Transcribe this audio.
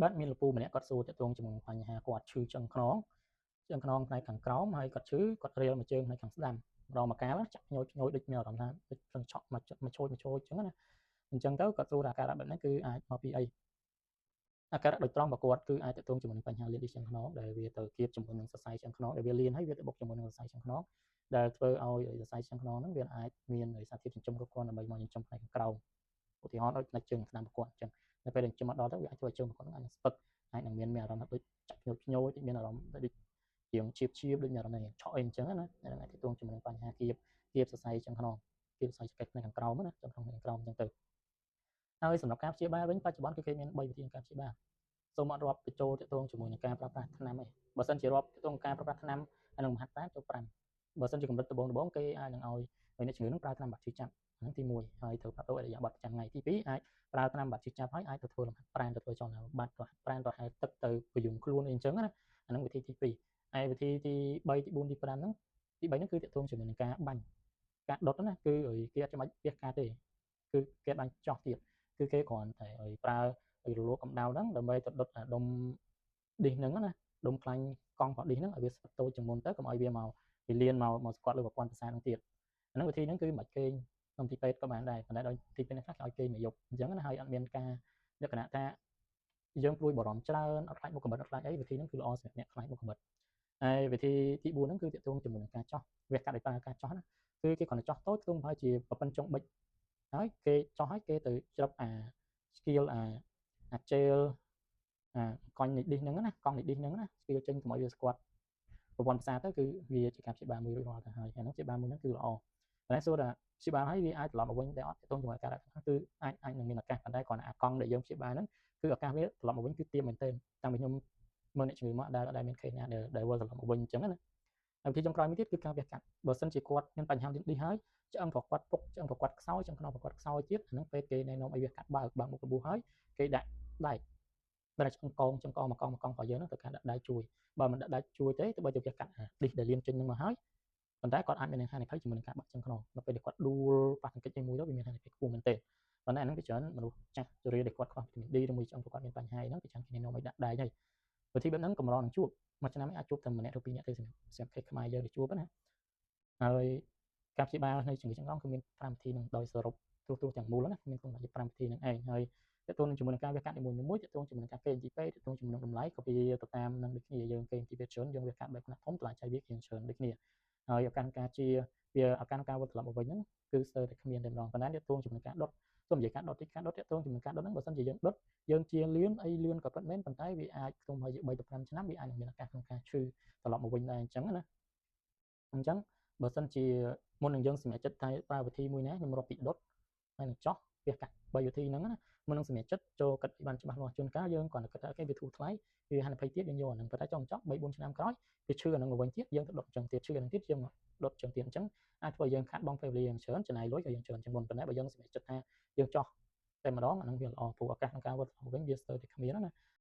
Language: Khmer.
បាទមានលោកពូម្នាក់គាត់សួរទាក់ទងជាមួយនឹងបញ្ហាគាត់ឈឺឆ្អឹងខ្នងឆ្អឹងខ្នងផ្នែកខាងក្រោមហើយគាត់ឈឺគាត់រៀលមួយជើងផ្នែកខាងស្ដាំម្ដងម្កាលចាក់ញយញយដូចមានអារម្មណ៍ថាដូចភ្លឹងឆក់មកមកឆូចមកឆូចអញ្ចឹងណាអញ្ចឹងទៅគាត់សួរថាអាការៈបែបហ្នឹងគឺអាចមកពីអីអាការៈដោយត្រង់របស់គាត់គឺអាចទាក់ទងជាមួយនឹងបញ្ហាលៀនឌីសឆ្អឹងខ្នងដែលវាទៅគៀបជាមួយនឹងសរសៃឆ្អឹងខ្នងដែលវាលៀនហើយវាទៅបុកជាមួយនឹងសរសៃឆ្អឹងខ្នងដែលធ្វើឲ្យសរសៃឆ្អឹងខ្នងហ្នឹងវាអាចមានសារធាតុចិញ្ចឹមគ្រប់គ្រាន់ដើម្បីមកចិញ្ចឹមផ្នែកខាងក្រោមឧទាហរណ៍ដូចផ្នែកជើងស្ដាំរបស់គាត់អញ្ចឹងនៅពេលដែលចិញ្ចឹមមកដល់ទៅវាអាចធ្វើឲ្យជើងរបស់គាត់ហ្នឹងអាចនឹងស្ពឹកអាចនឹងមានមានអារម្មណ៍ថាដូចចាក់ញយញយដូចមានអារម្មណ៍ដូចជាងឈៀបឈៀបដូចមានអារម្មណ៍ថាឆក់អីអញ្ចឹងណាហ្នឹងអាចទាក់ទងជាមួយនឹងបញ្ហាគៀបគៀបសរសៃឆ្អឹងខ្នងគៀបសរសៃចង្កេះផ្នែកខាងក្រោមណាឆ្អឹងខ្នងផ្នែកខាងក្រោមអញ្ចឹងទៅហើយសម្រាប់ការព្យាបាលវិញបច្ចុប្បន្នគឺគេមាន3វិធីក្នុងការព្យាបាលសូមអត់រាប់បញ្ចូលទាក់ទងជាមួយនឹងការប្រើប្រាស់ថ្នាំឯងបើសិនជារាប់ទាក់ទងការប្រើប្រាស់ថ្នាំហើយនឹងមហាត់ប្រាណចូល5បើសិនជាកម្រិតដំបូងដំបូងគេអាចនឹងឲ្យអ្នកជំងឺនឹងប្រើថ្នាំបាត់ឈឺចាប់ហ្នឹងទី1ហើយត្រូវផ្លាស់ប្ដូរឥរិយាបថប្រចាំថ្ងៃទី2អាចប្រើថ្នាំបាត់ឈឺចាប់ហើយអាចទៅធ្វើលំហាត់ប្រាណទៅធ្វើចលនាបាត់ទៅហាត់ប្រាណទៅហែលទឹកទៅពយងខ្លួនអីអញ្ចឹងណាអាហ្នឹងវិធីទី2ហើយវិធីទី3ទី4ទី5ហ្នឹងទី3ហ្នឹងគឺទាក់ទងជាមួយនឹងការបាញ់ការដុតណាគឺគេអត់ចាំបាច់វះកាត់ទេគឺគេបាញ់ចោះទៀតគឺគេគ្រាន់តែឲ្យប្រើឲ្យរលកកម្ដៅហ្នឹងដើម្បីទៅដុតអាដុំឌីសហ្នឹងណាដុំខ្លាញ់កង់របស់ឌីសហ្នឹងឲ្យវាស្វិតតូចជាងមុនទៅកុំឲ្យវាមកវាលៀនមកមកស្គាត់លើប្រព័ន្ធប្រសាទហ្នឹងទៀតអាហ្នឹងវិធីហ្នឹងគឺមិនបាច់គេងក្នុងទីពេទ្យក៏បានដែរប៉ុន្តែដោយទីពេទ្យខ្លះគេឲ្យគេងមួយយប់អញ្ចឹងណាហើយអត់មានការលក្ខណៈថាយើងព្រួយបារម្ភច្រើនអត់ខ្លាចមុខកម្រិតអត់ខ្លាចអីវិធីហ្នឹងគឺល្អសម្រាប់អ្នកខ្លាចមុខកម្រិតហើយវិធីទី4ហ្នឹងគឺទាក់ទងជាមួយនឹងការចោះវះកាត់ដោយប្រើការចោះណាគឺគេគ្រាន់តែចោះតូចខ្ទង់ប្រហែលជាប្រប៉ុនចុងប៊ិចហើយគេចោះហើយគេទៅច្រឹបអាស្គៀលអាអាជែលអាកង់នៃឌីសហ្នឹងណាកង់នៃឌីសហ្នឹងណាស្គៀលចេញកុំឲ្យវាស្គាត់ប្រព័ន្ធប្រសាទទៅគឺវាជាការព្យាបាលមួយរួចរាល់ទៅហើយហើយហ្នឹងព្យាបាលមួយហ្នឹងគឺល្អប៉ុន្តែសួរថាព្យាបាលហើយវាអាចត្រឡប់មកវិញដែរអត់ទាក់ទងជាមួយអាការៈគឺអាចអាចនឹងមានឱកាសប៉ុន្តែគ្រាន់តែអាកង់ដែលយើងព្យាបាលហ្នឹងគឺឱកាសវាត្រឡប់មកវិញគឺទាបមែនទែនតាំងពីខ្ញុំមើលអ្នកជំងឺមកដែលអត់ដែលមាន case ណាដែលដែលវិលត្រឡប់មកវិញអញ្ចឹងណាហើយវិធីចុងក្រោយមួយទៀតគឺការវះកាត់បើសិនជាគាត់មានបញ្ហាលៀនឌីសហើយឆ្អឹងប្រគាត់ពុកឆ្អឹងប្រគាត់ខ្សោយឆ្អឹងខ្នងប្រគាត់ខ្សោយទៀតអាហ្នឹងពេទ្យគេណែនាំឲ្យវះកាត់បើកបើកមុខរបួសហើយគេដាក់ដែកបើឆ្អឹងកងឆ្អឹងកងមួយកង់មួយកង់របស់យើងហ្នឹងត្រូវការដាក់ដែកជួយបើមិនដាក់ដែកជួយទេទោះបីជាវះកាត់អាឌីសដែលលៀនចេញហ្នឹងមកហើយប៉ុន្តែគាត់អាចមានហានិភ័យជាមួយនឹងការបាក់ឆ្អឹងខ្នងនៅពេលដែលគាត់ដួលប៉ះទង្គិចមួយទៅវាមានហានិភ័យខ្ពស់មែនទែនប៉ុន្តែអាហ្នឹងវាច្រើនមនុស្សចាស់ជរាដែលគាត់ខ្វះវីតាមីន D ឬមួយឆ្អឹងគាត់មានបញ្ហាហ្នឹងវាច្រើនគេណែនាំឲ្យដាក់ដែកហើយវិធីបែបហ្នឹងកម្រនឹងជួបមួយឆ្នាំអាចជួបតែម្នាក់ឬពីរនាក់ទេសម្រាប់សម្រាប់ case ខ្មែរយើងដែលជួបណាហើយការព្យាបាលនៃជំងឺឆ្អឹងខ្នងគឺមាន5វិធីនឹងដោយសរុបត្រួសត្រាសទាំងមូលណាមានក្នុងតែ5វិធីនឹងឯងហើយទាក់ទងនឹងជាមួយនឹងការវះកាត់នីមួយៗទាក់ទងជាមួយនឹងការគេងទីពេទ្យទាក់ទងជាមួយនឹងតម្លៃក៏វាទៅតាមនឹងដូចគ្នាយើងគេងទីពេទ្យច្រើនយើងវះកាត់បែបខ្នាតធំតម្លៃចាយវារៀងច្រើនដូចគ្នាហើយឱកាសការជាវាឱកាសការវិលត្រឡប់មកវិញហ្នឹងគឺស្ទើរតែគ្មានតែម្ដងប៉ុន្តែទាក់ទងជាមួយនឹងការដុតសូមនិយាយការដុតតិចការដុតទាក់ទងជាមួយនឹងការដុតហ្នឹងបើសិនជាយើងដុតយើងជាលឿនអីលឿនក៏ពិតមែនប៉ុន្តែវាអាចខ្ទង់ប្រហែលជា3ទៅ5ឆ្នាំវាអាចនឹងមានឱកាសក្នុងការឈឺត្រឡប់មកវិញដែរអញ្ចឹងណាអញ្ចឹងបើសិនជាមុននឹងយើងសម្រេចចិត្តថាប្រើវិធីមួយណាខ្ញុំរាប់ពីដុតហើយនឹងចោះវះកាត់3វិធីហ្នឹងណាមុននឹងសម្រេចចិត្តចូលគិតឲ្យបានច្បាស់លាស់ជួនកាលយើងគ្រាន់តែគិតថា okay វាធូរថ្លៃវាហានិភ័យទៀតយើងយកអាហ្នឹងប៉ុន្តែចង់ចប់3 4ឆ្នាំក្រោយវាឈឺអាហ្នឹងមកវិញទៀតយើងទៅដុតអញ្ចឹងទៀតឈឺអាហ្នឹងទៀតយើងដុតអញ្ចឹងទៀតអញ្ចឹងអាចធ្វើឲ្យយើងខាតបង់ពេលវេលាយ៉ាងច្រើនចំណាយលុយក៏យើងច្រើនជាងមុនប៉ុន្តែបើយើងសម្រេចចិត្តថាយើងចោះតែម្ដងអាហ្នឹងវាល្អព្រោះឱកាសក្នុងការវិលត្រឡប់មកវិញវាស្ទើរតែគ្មានណា។